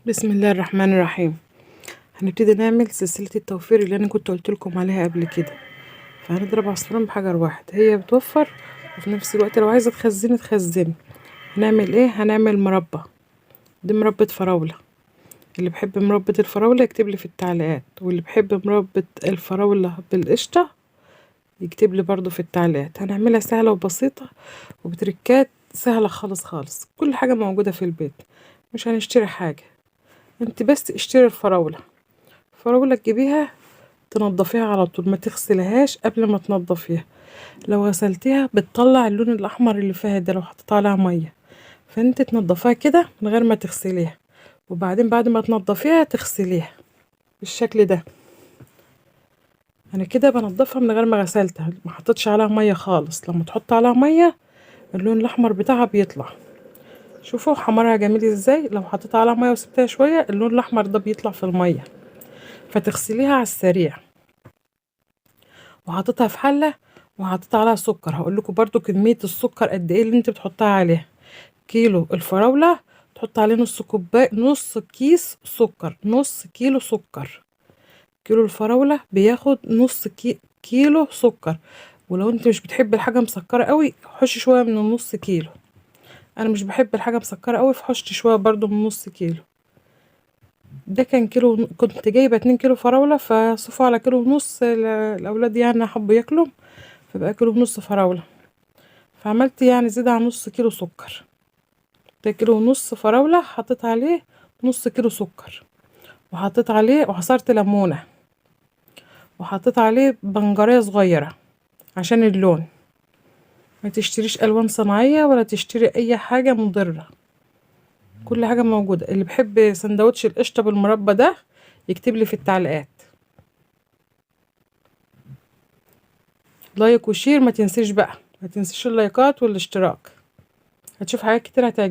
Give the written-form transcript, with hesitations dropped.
بسم الله الرحمن الرحيم. هنبتدي نعمل سلسلة التوفير اللي انا كنت قلت لكم عليها قبل كده. فهنضرب عصفورين بحجر واحد، هي بتوفر وفي نفس الوقت لو عايزة تخزني تخزني. هنعمل ايه؟ هنعمل مربى. دي مربى فراولة. اللي بحب مربى الفراولة يكتب لي في التعليقات، واللي بحب مربى الفراولة بالقشطة يكتب لي برضو في التعليقات. هنعملها سهلة وبسيطة وبتركات سهلة خالص خالص، كل حاجة موجودة في البيت، مش هنشتري حاجة. انت بس اشتري الفراولة، الفراولة تجيبيها تنضفيها على طول، ما تغسلهاش قبل ما تنضفيها. لو غسلتيها بتطلع اللون الاحمر اللي فيها ده لو حطيتها عليها مية، فانت تنضفيها كده من غير ما تغسليها، وبعدين بعد ما تنضفيها تغسليها بالشكل ده. انا كده بنضفها من غير ما غسلتها، ما حطيتش عليها مية خالص. لما تحط عليها مية اللون الاحمر بتاعها بيطلع. شوفوا حمرها جميل ازاي. لو حطيت عليها مية وسبتها شوية اللون الاحمر ده بيطلع في المية، فتغسليها على السريع. وحطيتها في حله وحطيت عليها سكر. هقول لكم برده كمية السكر قد ايه اللي انت بتحطها عليها. كيلو الفراوله تحط عليه نص كوباية، نص كيس سكر، نص كيلو سكر. كيلو الفراوله بياخد نص كيلو سكر. ولو انت مش بتحب الحاجة مسكره قوي حشي شوية من النص كيلو. انا مش بحب الحاجة مسكره قوي فحشت شوية برده من نص كيلو. ده كان كيلو، كنت جايبه 2 كيلو فراوله، فصفوا على كيلو ونص. الاولاد يعني حبوا ياكلوا، فبقى كيلو ونص فراوله. فعملت يعني زيادة عن نص كيلو سكر. ده كيلو ونص فراوله حطيت عليه نص كيلو سكر، وحطيت عليه وعصرت ليمونه، وحطيت عليه بنجريه صغيرة عشان اللون. ما تشتريش الوان صناعية ولا تشتري اي حاجة مضرة، كل حاجة موجودة. اللي بحب سندوتش القشطه بالمربى ده يكتب لي في التعليقات. like و share ما تنسيش بقى، ما تنسيش اللايكات والاشتراك. هتشوف حاجات كتير هتعجبك.